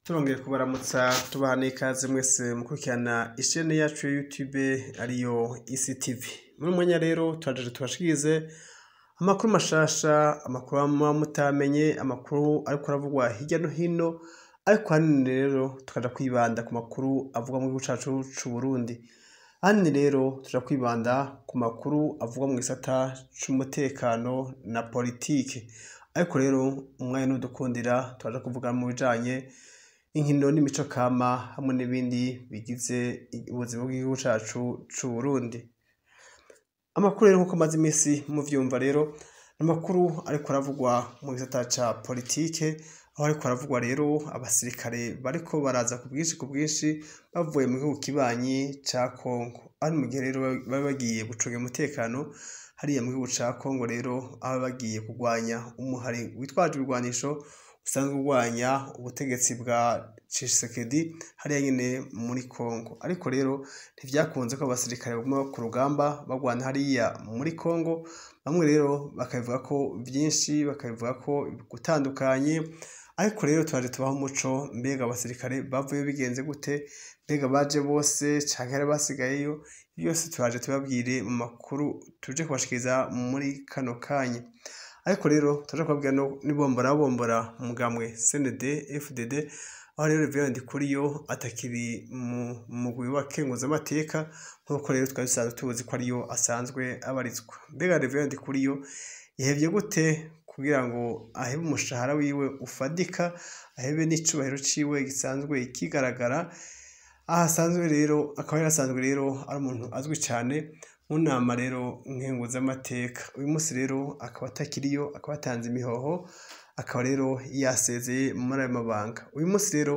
Turongeye kubaramutsa tubaha n'ikaze mwese mukurikirana ishene yacu ya YouTube ariyo ECTV. Muri mwanya rero turaje tubashikirize amakuru mashasha, amakuru muba mutamenye, amakuru ariko aravugwa hirya no hino, ariko ahanini rero tukaja kwibanda ku makuru avugwa mu gihugu cacu c'Uburundi. Ahanini rero tuja kwibanda ku makuru avugwa mu gisata c'umutekano na politike. Ariko rero umwanya nudukundira turaja kuvuga mu bijanye inkino n'imico kama hamwe n'ibindi bigize ubuzima bw'igihugu cacu c'Uburundi. Amakuru rero nkuko maze imisi muvyumva rero amakuru ariko aravugwa mu gisata ca politike, aho ariko aravugwa rero abasirikare bariko baraza ku bwinshi ku bwinshi bavuye mu gihugu kibanyi ca Kongo. Ari mu gihe rero bari bagiye gucunga umutekano hariya mu gihugu ca Kongo rero, aho bagiye kurwanya umuhari witwaje ibigwanisho usanzwe urwanya ubutegetsi bwa Tshisekedi hariya nyene muri Kongo. Ariko rero ntivyakunze ko abasirikare baguma ku rugamba bagwana hariya muri Kongo, bamwe rero bakabivuga ko vyinshi, bakabivuga ko gutandukanye, ariko rero turaje tubaha umuco, mbega abasirikare bavuye bigenze gute, mbega baje bose canke hari basigayeyo, byose turaje tubabwire mu makuru tuje kubashikiriza muri kano kanya. Ariko rero turaje kubabwira nibombora bombora umugambwe CNDD FDD, aho rero Reverend Ndikuriyo atakiri mu mugwi w'abakenguzamateka nk'uko rero twari dusanzwe tuzi ko ariyo asanzwe abarizwa. Mbega Reverend Ndikuriyo yahevye gute kugira ngo ahebe umushahara wiwe ufadika, ahebe n'icubahiro ciwe gisanzwe kigaragara, aho asanzwe rero akaba yarasanzwe rero ari umuntu azwi cane mu nama rero nkenguzamateka. Uyu munsi rero akaba atakiriyo, akaba yatanze imihoho, akaba rero yasezeye muri ayo mabanga. Uyu munsi rero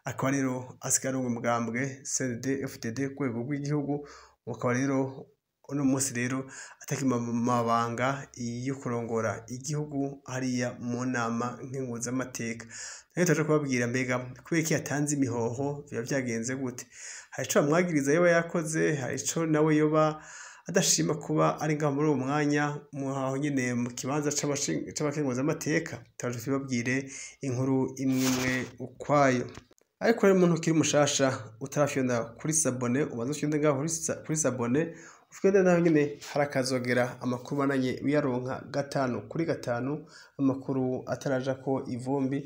akaba rero asigaye arongoye umugambwe CNDD FDD ku rwego rw'igihugu, akaba rero uno munsi rero atakiri mu mabanga yo kurongora igihugu hariya mu nama nkenguzamateka. Rero turaja kubabwira mbega kubera iki yatanze imihoho, vyoba vyagenze gute, hari ico bamwagiriza yoba yakoze, hari ico nawe yoba adashima kuba ari ngaho muri uwo mwanya aho nyene mu kibanza c'abakenguzamateka. Turaje tubabwire inkuru imwe imwe ukwayo. Ariko rero umuntu ukiri mushasha utarafyonda kuri sabone, ubanze ufyonde ngaho kuri sabone, ufyonde naho nyene hari akazogera amakuru bananye uyaronka 5 kuri 5, amakuru atarajako ivumbi,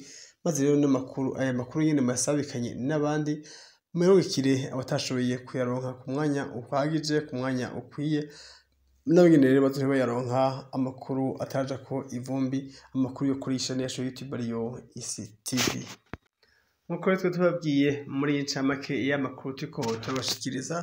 maze rero n'amakuru aya makuru nyene muyasabikanye n'abandi, muyarungikire abatashoboye kuyaronka ku mwanya uhagije, ku mwanya ukwiye, nabo nyene rero bazoce bayaronka amakuru atarajako ivumbi, amakuru yo kuri chaîne yacu YouTube ariyo ECTV. Nkuko rero tubabwiye muri iyi ncamake y'amakuru turiko turabashikiriza,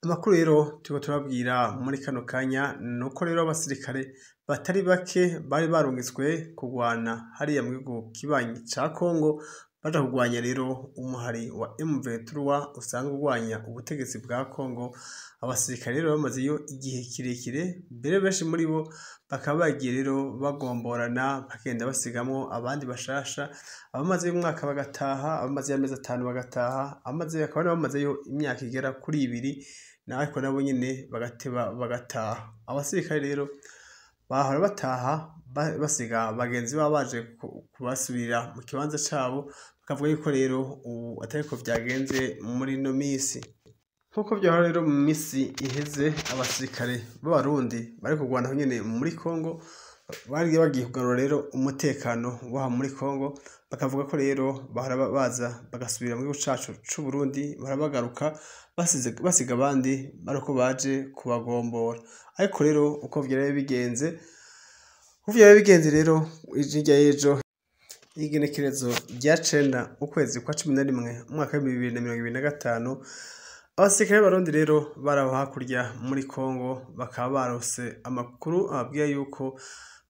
amakuru rero turiko turababwira muri kano kanya nuko rero abasirikare batari bake bari barungitswe kurwana hariya mu gihugu kibanyi ca Kongo, baja kurwanya rero umuhari wa M23 usanzwe urwanya ubutegetsi bwa Kongo. Abasirikare rero bamazeyo igihe kirekire, mbere benshi muri bo bakaba bagiye rero bagomborana, bagenda basigamwo abandi bashasha, abamazeyo umwaka bagataha, abamazeyo amezi 5 bagataha, akaba bamazeyo imyaka igera kuri 2, ariko nabo nyene bagateba bagataha. Abasirikare rero bahora bataha basiga bagenzi babo baje kubasubirira mu kibanza cabo, bakavuga yuko rero ubu atariko vyagenze muri ino misi. Nkuko vyahora rero mu misi iheze, abasirikare b'Abarundi bari kurwana aho nyene muri Kongo bari bagiye kugarura rero umutekano w'aho muri Kongo, bakavuga ko rero bahora baza bagasubira mu gihugu cacu c'Uburundi, bahora bagaruka basiga abandi bariko baje kubagombora. Ariko rero uko vyari bigenze, rero hirya y'ejo igenekerezo rya 9 ukwezi kwa 11 umwaka wa 2025, abasirikare b'Abarundi rero baraho hakurya muri Kongo bakaba barose amakuru ababwira yuko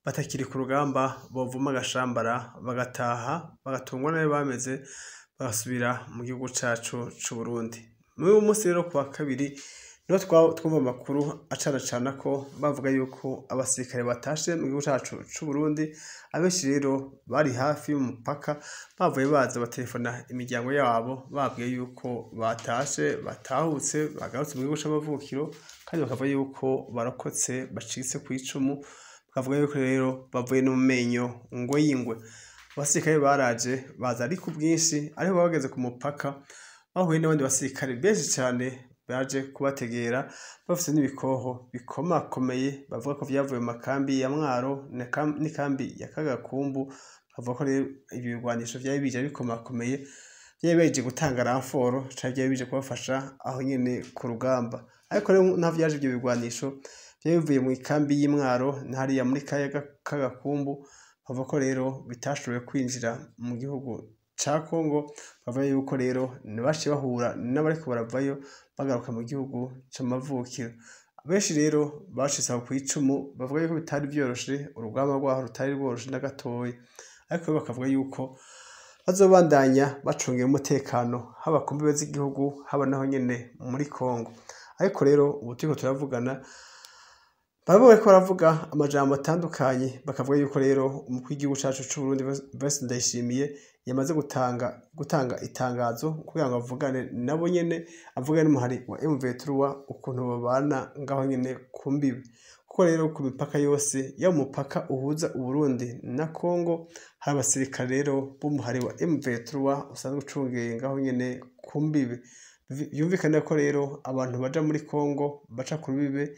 batakiri ku rugamba, bovuma agashambara bagataha, bagatungwa nayo bameze, bagasubira mu gihugu cacu c'Uburundi. Muri uyu munsi rero kuwa kabiri niho twumva amakuru acanacana ko bavuga yuko abasirikare batashe mu gihugu cacu c'Uburundi. Abenshi rero bari hafi y'umupaka bavuye baza batelefona imiryango yabo babwiye yuko batashe, batahutse, bagarutse mu gihugu c'amavukiro, kandi bakavuga yuko barokotse bacitse kw'icumu, bakavuga yuko rero bavuye no mu menyo ngo y'ingwe. Abasirikare baraje baza ari ku bwinshi, ariho bageze ku mupaka bahuye n'abandi basirikare benshi cane baje kubategera bafise n'ibikoho bikomakomeye, bavuga ko vyavuye mu makambi ya Mwaro n'ikambi ya Kagakumbu. Bavuga ko rero ibyo bigwanisho vyari bije bikomakomeye, vyari bije gutanga ramforo canke vyari bije kubafasha aho nyene ku rugamba. Ariko rero naho vyaje ivyo bigwanisho vyari bivuye mw'ikambi y'i Mwaro na hariya muri Kagakumbu, bavuga ko rero bitashoboye kwinjira mu gihugu ca Kongo. Bavuga yuko rero baciye bahura n'abariko baravayo bagaruka mu gihugu c'amavukiro. Benshi rero bacitse aho kw'icumu, bavuga yuko bitari vyoroshe, urugamba rwaho rutari rworoshe na gatoya. Ariko bakavuga yuko bazobandanya bacungera umutekano haba ku mbibe z'igihugu, haba naho nyene muri Kongo. Ariko rero ubu turiko turavugana, bamwe bariko baravuga amajambo atandukanye, bakavuga yuko rero umukuru w'igihugu cacu c'Uburundi Evariste Ndayishimiye yamaze gutanga itangazo kugira ngo avugane nabo nyene, avugane n'umuhari wa M23 ukuntu babana ngaho nyene ku mbibe. Kuko rero ku mipaka yose, yaba umupaka uhuza Uburundi na Kongo, hari abasirikare rero b'umuhari wa M23 usanzwe ucungeye ngaho nyene ku mbibe. Vyumvikana ko rero abantu baja muri Kongo baca ku rubibe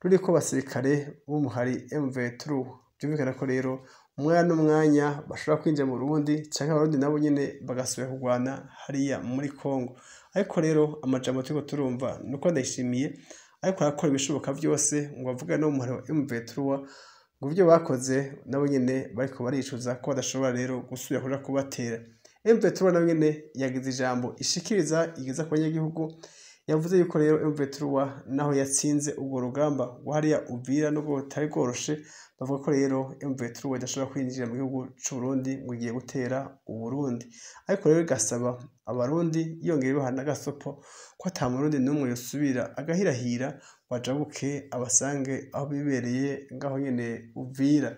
ruriko abasirikare b'umuhari M23. Vyumvikana ko rero umwanya n'umwanya bashobora kwinjira mu Burundi, canke abarundi nabo nyene bagasubira kurwana hariya muri Kongo. Ariko rero amajambo turiko turumva nuko Ndayishimiye ariko arakora ibishoboka vyose ngo avugane n'umuhari wa M23, ngo ivyo bakoze nabo nyene bariko baricuza ko badashobora rero gusubira kuja kubatera. M23 nayo nyene yagize ijambo ishikiriza igeza ku banyagihugu, yavuze yuko rero M23 naho yatsinze urwo rugamba rwo hariya Uvira nubwo rutari rworoshe, bavuga ko rero M23 idashobora kwinjira mu gihugu c'Uburundi ngo igiye gutera Uburundi. Ariko rero igasaba abarundi, yongera ibaha n'agasopo ko ata murundi n'umwe yosubira agahirahira ngo ajabuke abasange aho bibereye ngaho nyene Uvira.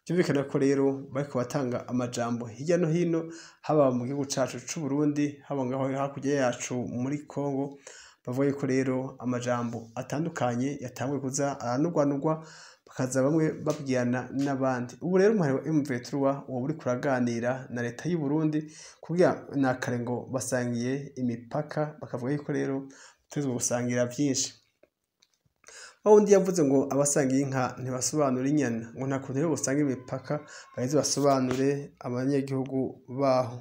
Vyumvikana ko rero bariko batanga amajambo hirya no hino, haba mu gihugu cacu c'Uburundi, haba ngaho hakurya yacu muri Kongo. Bavuga yuko rero amajambo atandukanye yatanguye kuza aranugwanugwa, bakaza bamwe babwirana n'abandi. Ubu rero umuhari wa M23 woba uriko uraganira na leta y'u Burundi kugira nakare ngo basangiye imipaka, bakavuga yuko rero bategerezwa gusangira vyinshi. Wa wundi yavuze ngo abasangiye inka ntibasobanura inyana, ngo nta kuntu rero bosanga imipaka baheze basobanure abanyagihugu baho.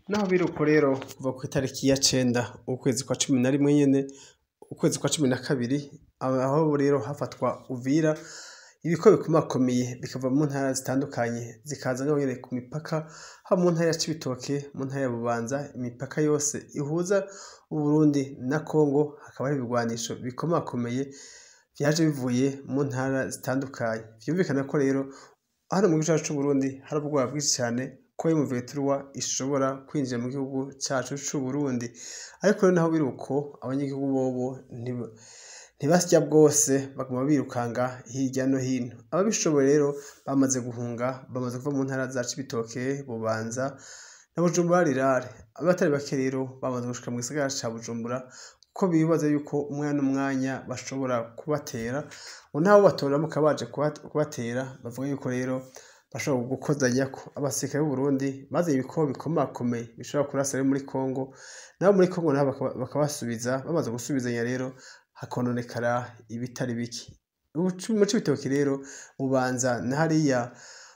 Naho biruko rero kuva kw'itariki ya 9 ukwezi kwa 11 nyene, ukwezi kwa 12, aho rero hafatwa Uvira, ibiko bikomakomeye bikava mu ntara zitandukanye zikaza ngaho nyene ku mipaka, haba mu ntara ya Cibitoke, mu ntara ya Bubanza, imipaka yose ihuza Uburundi na Kongo, hakaba hari ibigwanisho bikomakomeye vyaje bivuye mu ntara zitandukanye. Vyumvikana ko rero hano mu gihugu cacu c'Uburundi hari ubwoba bwinshi cane ko M23 ishobora kwinjira mu gihugu cacu c'Uburundi. Ariko rero naho biruko abanyagihugu bobo ntibasya bwose, baguma birukanga hirya no hino. Ababishoboye rero bamaze guhunga, bamaze kuva mu ntara za Cibitoke, Bubanza na Bujumbura rirare. Abatari bake rero bamaze gushika mu gisagara ca Bujumbura, kuko bibaza yuko umwanya n'umwanya bashobora kubatera, ngo nabo batoramuka baje kubatera. Bavuga yuko rero bashobora gukozanyako abasirikare b'u Burundi bazanye ibikoho bikomakomeye bishobora kurasa rero muri Kongo, nabo muri Kongo nabo bakabasubiza. Bamaze gusubizanya rero hakononekara ibitari bike. Mu Cibitoke rero, Bubanza na hariya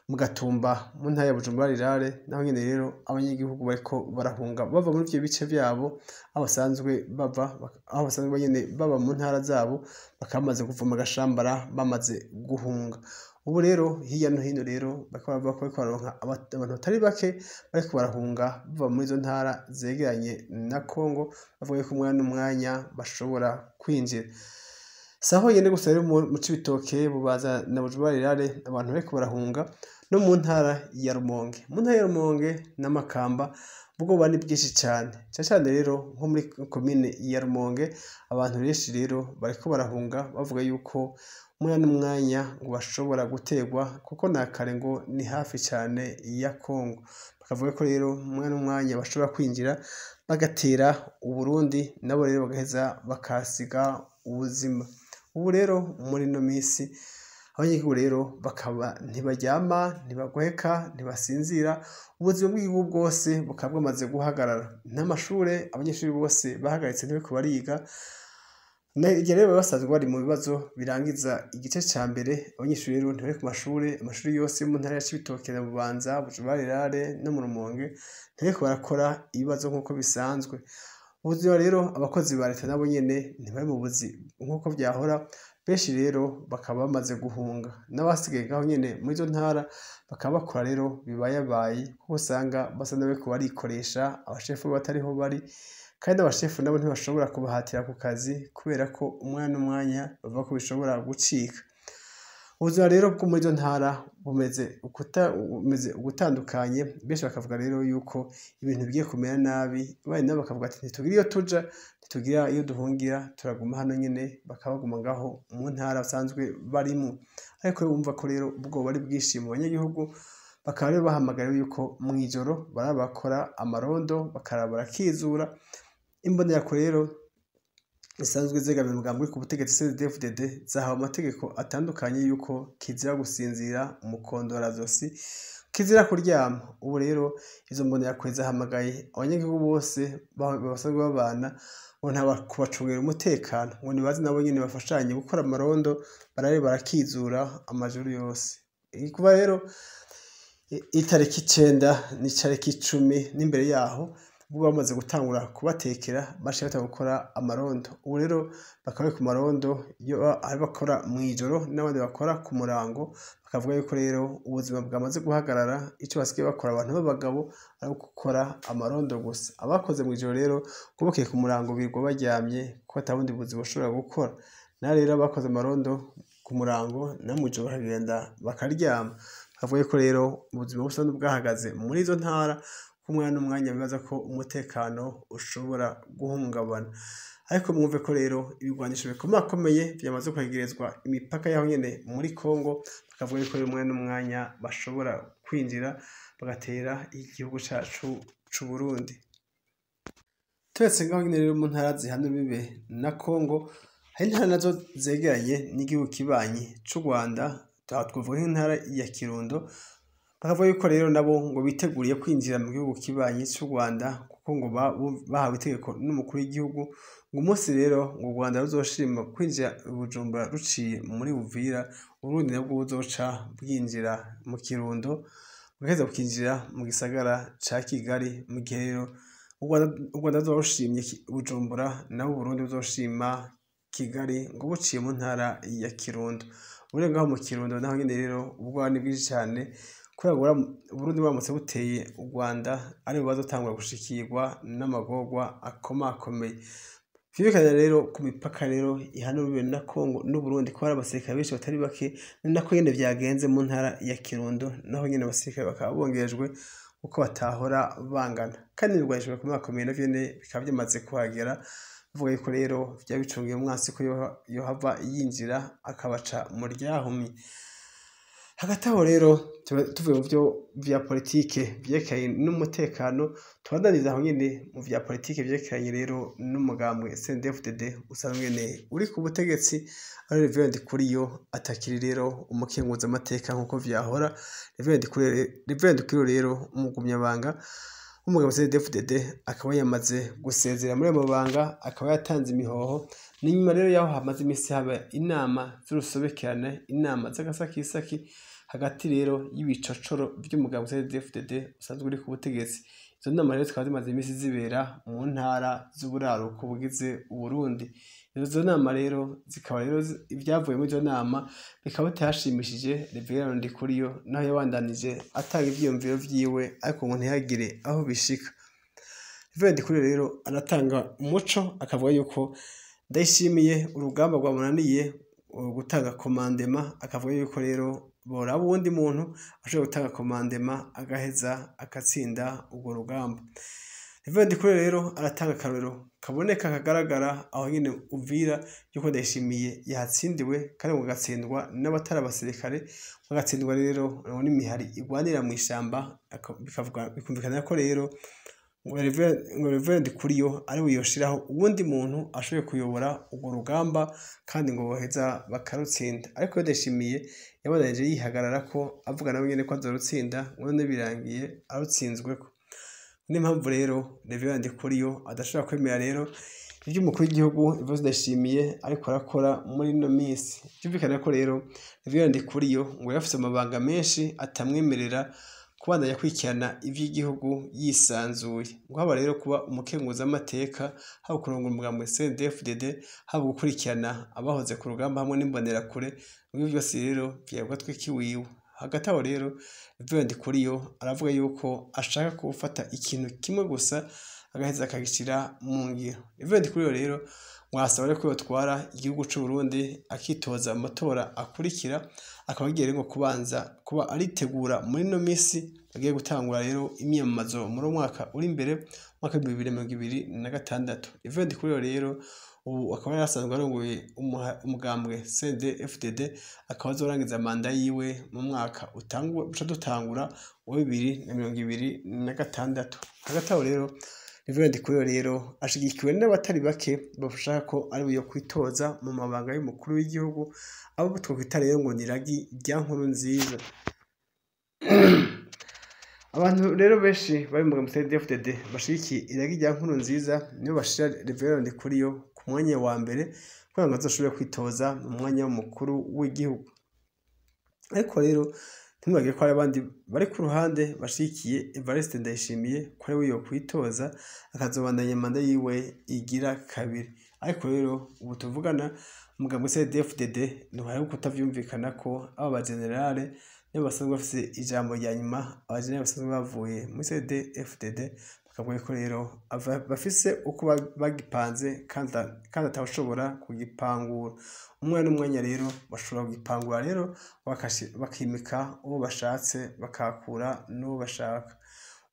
mu Gatumba mu ntara ya Bujumbura rirare, naho nyene rero abanyagihugu bariko barahunga bava muri ivyo bice vyabo aho basanzwe bava, aho basanzwe nyene baba mu ntara zabo, bakaba bamaze kuvoma agashambara, bamaze guhunga. Ubu rero hirya no hino rero bariko baravuga ko bariko bararonka abantu batari bake bariko barahunga bava muri izo ntara zegeranye na Kongo, bavuga yuko umwanya n'umwanya bashobora kwinjira. Si aho nyene gusa rero mu Cibitoke, Bubanza na Bujumbura rirare abantu bariko barahunga, no mu ntara ya Rumonge. Mu ntara ya Rumonge na Makamba ubwoba ni bwinshi cane, cane cane rero nko muri komine ya Rumonge abantu benshi rero bariko barahunga, bavuga yuko umwanya n'umwanya ngo bashobora gutegwa, kuko nakare ngo ni hafi cane ya Kongo. Bakavuga ko rero umwanya n'umwanya bashobora kwinjira bagatera Uburundi, nabo rero bagaheza bakahasiga ubuzima. Ubu rero muri ino misi Abanyagihugu rero bakaba ntibaryama, ntibagoheka, ntibasinzira, ubuzima bw'igihugu bwose bukaba bwamaze guhagarara. N'amashure abanyeshuri bose bahagaritse ntibariko bariga. Igihe rero bari basanzwe bari mu bibazo birangiza igice ca mbere, abanyeshuri rero ntibari ku mashure, amashuri yose yo mu ntara ya Cibitoke na Bubanza, Bujumbura Rurale no mu Rumonge ntibariko barakora ibibazo nk'uko bisanzwe. Ubuzima rero abakozi ba leta nabo nyene ntibari mu buzi nk'uko vyahora, benshi rero bakaba bamaze guhunga, n'abasigaye ngaho nyene muri izo ntara bakaba bakora rero bibayabaye, kuko usanga basa n'abariko barikoresha abashefu batariho bari, kandi abashefu nabo ntibashobora kubahatira ku kazi kubera ko umwanya n'umwanya bavuga ko bishobora gucika. Ubuzima rero bwo muri izo ntara bumeze ugutandukanye, benshi bakavuga rero yuko ibintu bigiye kumera nabi, abandi nabo bakavuga ati ntitugira iyo tuja, ntitugira iyo duhungira, turaguma hano nyene, bakaba baguma ngaho mu ntara basanzwe barimwo. Ariko wumva ko rero ubwoba ari bwinshi mu banyagihugu, bakaba rero bahamagariwe yuko mw'ijoro baraba bakora amarondo, bakaraba barakizura. Imbonerakure rero isanzwe zegamiye umugambi uri ku butegetsi CNDD-FDD zahawe amategeko atandukanye yuko kizira gusinzira umukondorazosi, kizira kuryama. Ubu rero izo mbonerakure zahamagaye abanyagihugu bose basanzwe babana ngo nta kubacungira umutekano, ngo nibaze nabo nyene bafashanye gukora amarondo, barare barakizura amajoro yose. Kuva rero itariki 9 n'itariki 10 n'imbere yaho, ubwo bamaze gutangura kubatekera, baciye batangura gukora amarondo. Ubu rero bakaba bari ku marondo, iyo bakora mw'ijoro n'abandi bakora ku murango, bakavuga yuko rero ubuzima bwamaze guhagarara, ico basigaye bakora abantu b'abagabo ari gukora amarondo gusa. Abakoze mw'ijoro rero bukeye ku murango birirwa baryamye kuko ata bundi buzi bashobora gukora. Na rero abakoze amarondo ku murango na mw'ijoro bakagenda bakaryama. Bakavuga yuko rero ubuzima busa n'ubwahagaze muri izo ntara, umwanya n'umwanya bibaza ko umutekano ushobora guhungabana. Ariko mwumve ko rero ibigwanisho bikomakomeye vyamaze kwegerezwa imipaka yaho nyene muri Kongo, bakavuga yuko rero umwanya n'umwanya bashobora kwinjira bagatera igihugu cacu c'Uburundi. Turetse ngaho nyene rero mu ntara zihana imbibe na Kongo, hari intara nazo zegeranye n'igihugu kibanyi c'u Rwanda, aha twovuga nk'intara ya Kirundo. Bakavuga yuko rero nabo ngo biteguriye kwinjira mu gihugu kibanyi c'u Rwanda, kuko ngo bahawe itegeko n'umukuru w'igihugu ngo umunsi rero ngo u Rwanda ruzoshima kwinjira Bujumbura ruciye muri Uvira, Uburundi nabwo buzoca bwinjira mu Kirundo, bugaheza bukinjira mu gisagara ca Kigali. Mu gihe rero u Rwanda ruzoba rushimye Bujumbura, nabo Uburundi buzoshima Kigali ngo buciye mu ntara ya Kirundo. Uburenga ngaho mu Kirundo naho nyene rero ubwoba ni bwinshi cane, kubera Uburundi buramutse buteye u Rwanda aribo bazotangura gushikirwa n'amagorwa akomakomeye. Vyumvikana rero ku mipaka rero ihana urubibe na Kongo n'Uburundi ko hari abasirikare benshi batari bake, ni nako nyene vyagenze mu ntara ya Kirundo, naho nyene abasirikare bakaba bongerejwe uko batahora bangana. Kandi ibigwanisho bikomakomeye navyo nyene bikaba vyamaze kuhagera, bavuga yuko rero vyaba bicungiye umwansi ko yohava yinjira akabaca mu ryahumye. Hagati aho rero tuvuye mu vyo vya politike vyerekeranye n'umutekano, tubandaniza aho nyene mu vya politike vyerekeranye rero n'umugambwe CNDD-FDD usanzwe nyene uri ku butegetsi, aho Reverend Ndikuriyo atakiri rero umukenguzamateka nk'uko vyahora. Reverend Ndikuriyo rero umugumyabanga w'umugambwe CNDD-FDD akaba yamaze gusezera muri ayo mabanga, akaba yatanze imihoho. Ni nyuma rero yaho hamaze imisi haba inama z'urusobekerane, inama z'agasakisaki hagati rero y'ibicocoro vy'umugambwe CNDD-FDD usanzwe uri ku butegetsi. Izo nama rero zikaba zimaze imisi zibera mu ntara z'uburaruko bugize Uburundi. Izo nama rero zikaba rero ivyavuye muri izo nama bikaba bitashimishije Reverend Ndikuriyo, naho yabandanije atanga ivyiyumviro vyiwe ariko ngo ntihagire aho bishika. Reverend Ndikuriyo rero aratanga umuco akavuga yuko Ndayishimiye urugamba rwamunaniye gutanga komandema, akavuga yuko rero boraba uwundi muntu ashobora gutanga komandema agaheza agatsinda urwo rugamba. Reverend Ndikuriyo rero aratanga akarorero kaboneka kagaragara aho nyene Uvira yuko Ndayishimiye yahatsindiwe, kandi ngo agatsindwa n'abatari abasirikare, agatsindwa rero n'imihari igwanira mw'ishamba, bikumvikana ko rero ngo Reverend Ndikuriyo ari we yoshiraho uwundi muntu ashoboye kuyobora urwo rugamba kandi ngo boheza bakarutsinda. Ariko Ndayishimiye yabandanije yihagarara ko avuga nawe nyene ko azorutsinda, ngo none birangiye arutsinzweko. Niyo mpamvu rero Reverend Ndikuriyo adashobora kwemera rero ivyo umukuru w'igihugu Evariste Ndayishimiye ariko arakora muri ino minsi. Vyumvikana ko rero Reverend Ndikuriyo ngo yarafise amabanga menshi atamwemerera kubandanya akurikirana ivy'igihugu yisanzuye, ngo haba rero kuba umukenguzamateka, haba kurongora umugambi CNDD-FDD, haba gukurikirana abahoze ku rugamba hamwe n'imbonerakure, ngo ivyo vyose rero vyari kugatwi kiwiwe. Hagati aho rero Reverend Ndikuriyo aravuga yuko ashaka gufata ikintu kimwe gusa agaheza akagishira mu ngiro. Reverend Ndikuriyo rero ngo arasaba rero ko yotwara igihugu c'Uburundi akitoza amatora akurikira, akaba agiye rero kubanza kuba aritegura muri ino misi agiye gutangura rero imyiyamamazo muri uwo mwaka uri imbere, umwaka w'ibihumbi bibiri na mirongo ibiri na gatandatu. Reverend Ndikuriyo rero ubu akaba yari asanzwe arongoye umugambwe CNDD-FDD, akaba azorangiza manda yiwe mu mwaka uca dutangura wa 2026. Hagati aho rero Reverend Ndikuriyo rero ashigikiwe n'abatari bake bashaka ko ari we yokwitoza mu mabanga y'umukuru w'igihugu, abo twokwita rero ngo ni iragi rya Nkurunziza. Abantu rero benshi bari mu mugambwe CNDD-FDD bashigikiye iragi rya Nkurunziza nibo bashira Reverend Ndikuriyo ku mwanya wa mbere kugira ngo azoshobore kwitoza mu mwanya w'umukuru w'igihugu. Ariko rero ntimwibagire ko hari abandi bari ku ruhande bashigikiye Evariste Ndayishimiye ko ari we yokwitoza akazobandanya manda yiwe igira kabiri. Ariko rero ubu tuvugana umugambwe CNDD-FDD ntiwari kutavyumvikana ko aba bajenerale nibo basanzwe bafise ijambo rya nyuma, abajenerale basanzwe bavuye muri CNDD-FDD bakavuga ko rero bafise uko bagipanze kandi atawushobora kugipangura. Umwanya n'umwanya rero bashobora kugipangura rero bakimika uwo bashatse bakahakura n'uwo bashaka.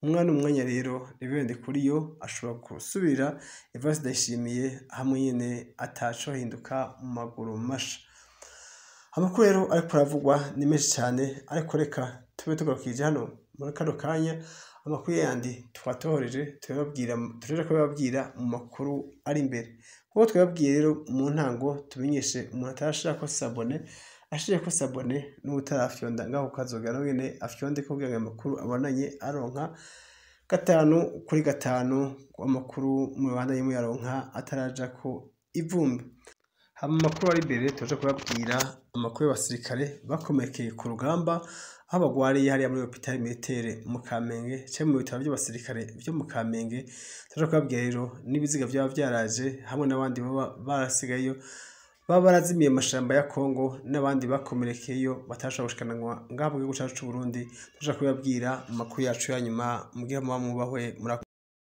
Umwanya n'umwanya rero Reverend Ndikuriyo ashobora gusubira Evariste Ndayishimiye hamwe nyene atacohinduka mu maguru masha. Amakuru rero ariko aravugwa ni menshi cane, ariko reka tube tugarukije hano muri kano kanya. Amakuru yandi twatohoreje turaja kubabwira mu makuru ari imbere. Nkuko twababwiye rero mu ntango, tumenyeshe umuntu atarashirako sabone ashireko sabone, n'uwutarafyonda ngaho kazogera nawe nyene afyonde kugira ngo amakuru abonanye aronka 5 kuri 5, amakuru mubandanye muyaronka atarajako ivumbi. Hama amakuru ari imbere turaja kubabwira amakuru y'abasirikare bakomerekeye ku rugamba, aho bagwariye hariya muri hôpital militaire mu Kamenge canke mu bitaro vy'abasirikare vyo mu Kamenge. Turaja kubabwira rero n'ibiziga vyaba vyaraje hamwe n'abandi baba barasigayeyo baba barazimiye amashamba ya Kongo, n'abandi bakomerekeyeyo batarashobora gushikanwa ngaha mu gihugu cacu c'Uburundi. Turaja kubabwira mu makuru yacu ya nyuma. Mugire muba mwubahwe, murakoze.